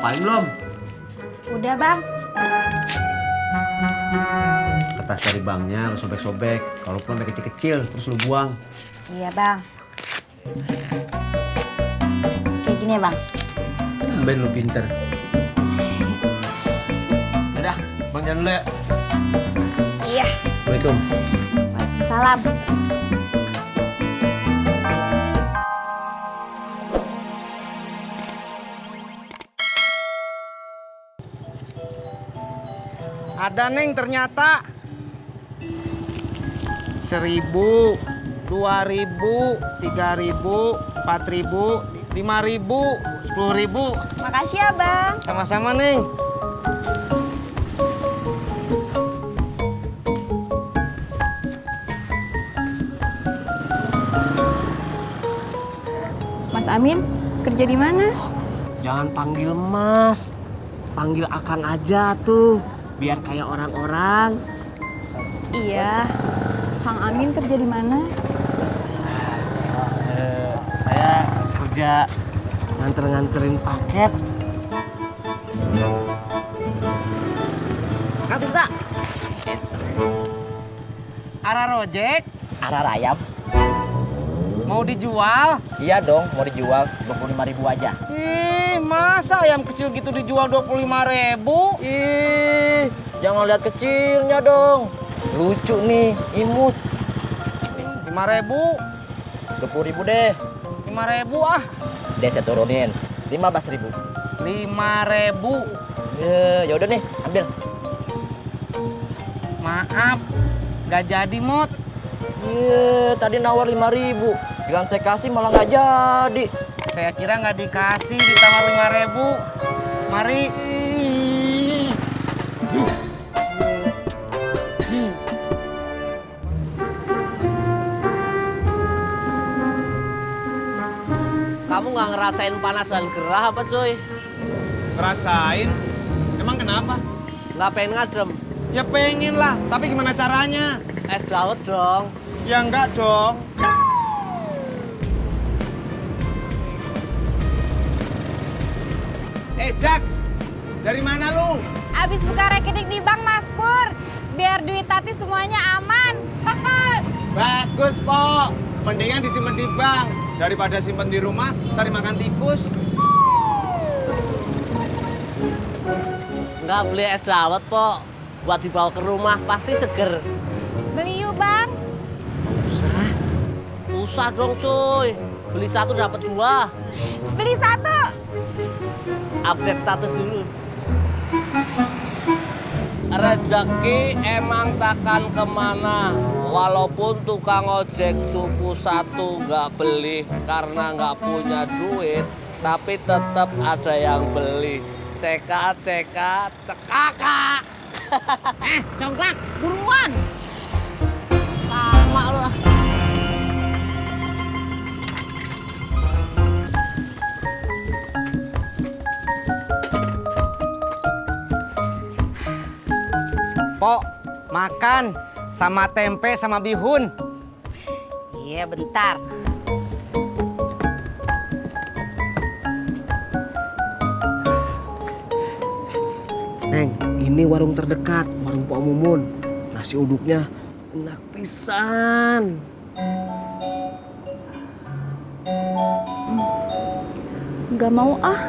Paling belum? Udah bang. Kertas dari banknya lu sobek-sobek. Kalaupun sampai kecil-kecil terus lu buang. Iya bang. Kayak gini ya bang. Ben lu pinter. Udah, bang jalan dulu ya. Iya. Assalamualaikum. Waalaikumsalam. Ada Neng ternyata 1.000, 2.000, 3.000, 4.000, 5.000, 10.000. Makasih ya bang. Sama-sama Neng. Mas Amin kerja di mana? Jangan panggil Mas, panggil Akang aja tuh, biar kayak orang-orang. Iya. Kang Amin kerja di mana? Saya kerja nganterin paket. Kang Tisna. Ara rojek Arah rayap? mau dijual? Iya dong, mau dijual 25.000 aja. Ih, masa ayam kecil gitu dijual 25.000? Ih, jangan lihat kecilnya dong. Lucu nih, imut. 5.000, 20.000 deh. 5.000 ah. Deh saya turunin 15.000. 5.000. Ya udah nih, ambil. Maaf, nggak jadi Mot. Iya, tadi nawar 5.000. Bilang saya kasih malah nggak jadi. Saya kira nggak dikasih, ditawar 5.000. Mari. Kamu nggak ngerasain panas dan gerah apa cuy? Rasain? Emang kenapa? Nggak pengen ngadem? Ya pengen lah, tapi gimana caranya? Es dawet dong. Ya enggak dong. Jack, dari mana lu? Abis buka rekening di bank Mas Pur. Biar duit Tati semuanya aman. Bagus, Po. Mendingan disimpan di bank daripada simpen di rumah, tadi makan tikus. Nggak beli es dawet po, buat dibawa ke rumah pasti seger. Beli yuk bang. Usah dong cuy, beli satu dapat dua. Beli satu. Update status dulu. Rezeki emang takkan kemana, walaupun tukang ojek suku satu nggak beli karena nggak punya duit, tapi tetap ada yang beli. Cekak, cekakak. Congklak, buruan. Lama lu. Pok, makan sama tempe sama bihun. Iya bentar. Neng, ini warung terdekat, warung Pok Mumun. Nasi uduknya enak pisan. Gak mau ah.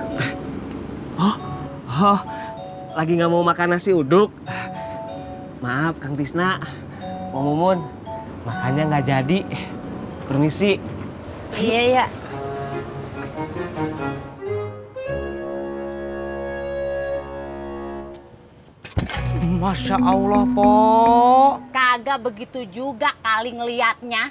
Oh, lagi nggak mau makan nasi uduk? Maaf, Kang Tisna. Pok Mumun, makannya nggak jadi. Permisi. Iya ya. Masya Allah, Po. Kagak begitu juga kali ngeliatnya.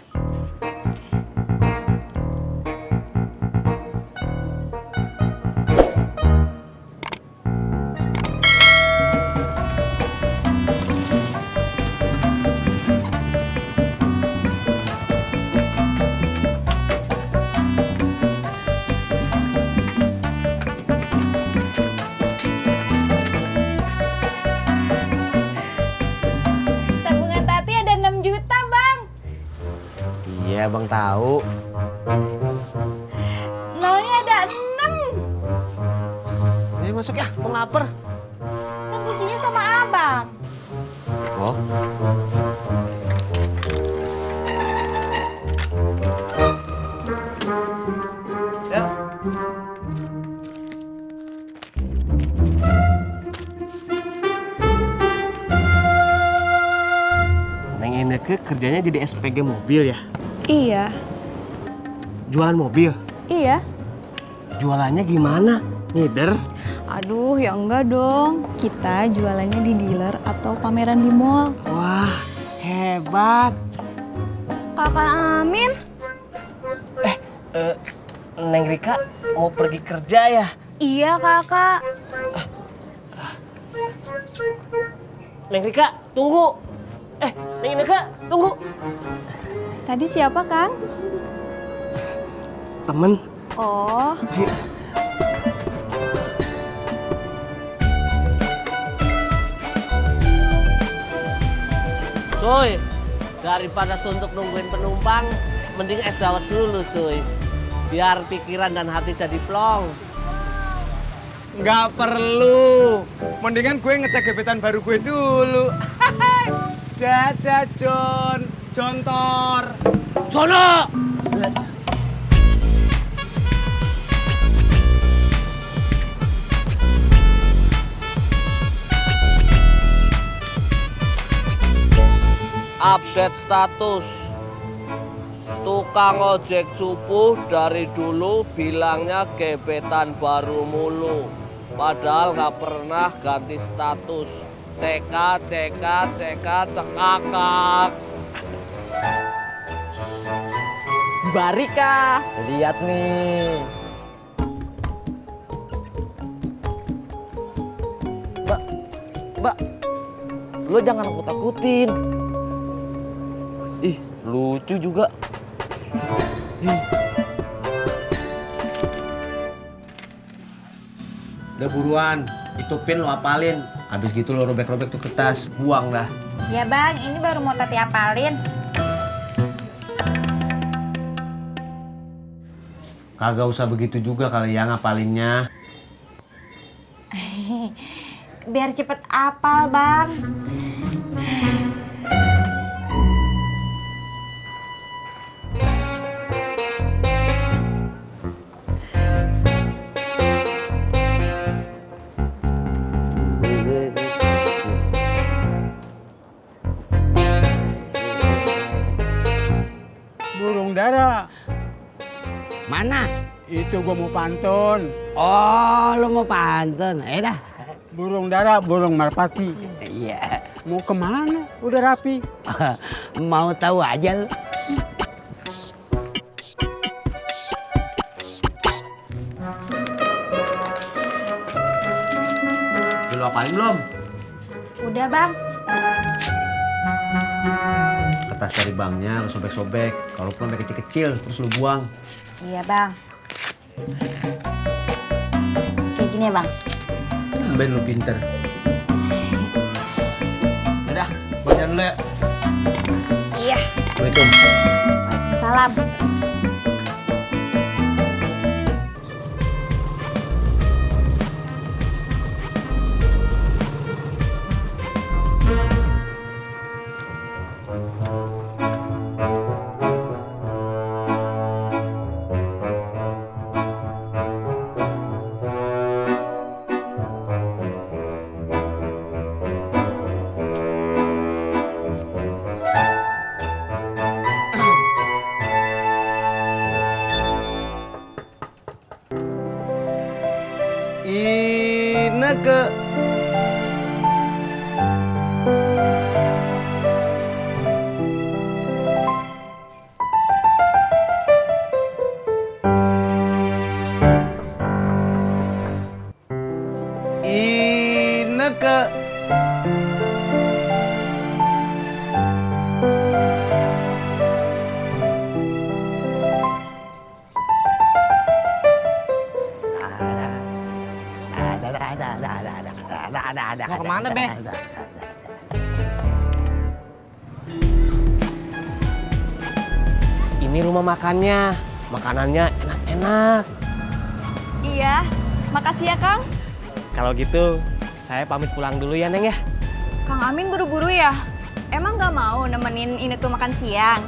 Tabungan Tati ada 6 juta bang. Iya bang tahu. Nolnya ada 6. Ini masuk ya, mau lapar. Kan kuncinya sama abang. Oh. Ya. Neng Ineke kerjanya jadi SPG mobil ya? Iya. Jualan mobil? Iya. Jualannya gimana? Ngider? Aduh, ya enggak dong. Kita jualannya di dealer atau pameran di mall. Wah, hebat. Kakak Amin? Neng Rika mau pergi kerja ya? Iya, Kakak. Neng Rika, tunggu. Neng Ineke, tunggu. Tadi siapa, Kang? Temen. Oh, Cuy, daripada suntuk nungguin penumpang, mending es dawet dulu cuy. Biar pikiran dan hati jadi plong. Nggak perlu. Mendingan gue ngecek gebetan baru gue dulu. Dadah, John. Jontor. Jono! Update status. Tukang ojek cupuh dari dulu bilangnya gebetan baru mulu. Padahal nggak pernah ganti status. CK, cekakak. Barika, lihat nih. Mbak, lo jangan takut-takutin. Ih, lucu juga. Udah buruan, itu pin lo apalin. Habis gitu lo robek-robek tuh kertas, buang dah. Ya bang, ini baru mau Tati apalin. Kagak usah begitu juga kali ya ngapalinnya. Biar cepet apal bang. Burung dara. Mana? Itu gua mau pantun. Oh, lo mau pantun. Dah. Burung dara, burung merpati. Iya. Mau kemana? Udah rapi. Mau tahu aja lo. Udah lo apalin belum? Udah bang. Kertas dari banknya lo sobek-sobek. Kalau pun sampai kecil-kecil, terus lo buang. Iya bang. Kayak gini ya bang. Ben lo pinter. Udah, gue jalan dulu ya. Iya. Assalamualaikum. Salam. Ineke. Ineke. Mau kemana, Be? Ini rumah makannya. Makanannya enak-enak. iya. Makasih ya, Kang. Kalau gitu, saya pamit pulang dulu ya, Neng ya. Kang Amin buru-buru ya? Emang nggak mau nemenin ini tuh makan siang?